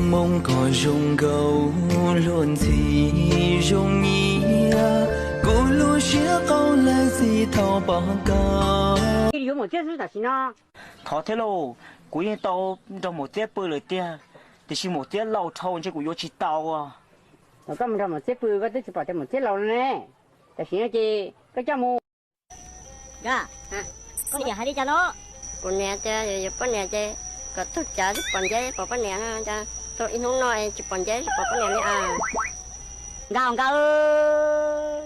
Hmoob koj zoo nkauj luag ntxhi zoo nyiam, kuv lub siab qaug lawm txij thaum pom koj. Yuav Maum Txiab xwb tam sim no. Thov thiab lauj, kuv yeej tau nrog Maum Txiab pw lawm tiag, tiam sis Maum Txiab laus dhau ntshe kuv yuav tsis tau. Thaum koj mus nrog Maum Txiab pw koj twb tsis pom tias Maum Txiab laus no ne. Tam sim no ces koj coj mus. Nkauj, koj niam hais li cas no? Kuv niam tias yuav yuav poj niam ces kom tug cav tsis pom nceb pom poj niam no, tug ib hnub no tsis pom nceb tsis pom poj niam li as. Nkauj, nkauj,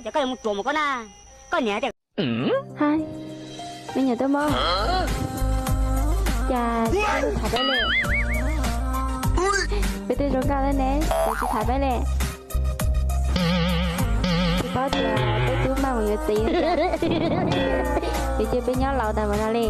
ces koj yuav mus tsuam mus koj na. Koj niam tias, hais, me nyuam tuaj mog, cas tsis tham peb li? Peb twb zoo nkauj lawm ne, cas tsis tham peb li? Tsis paub tias peb twb maj mus yuav txiv, ces cia peb nyob laus tas mus no li.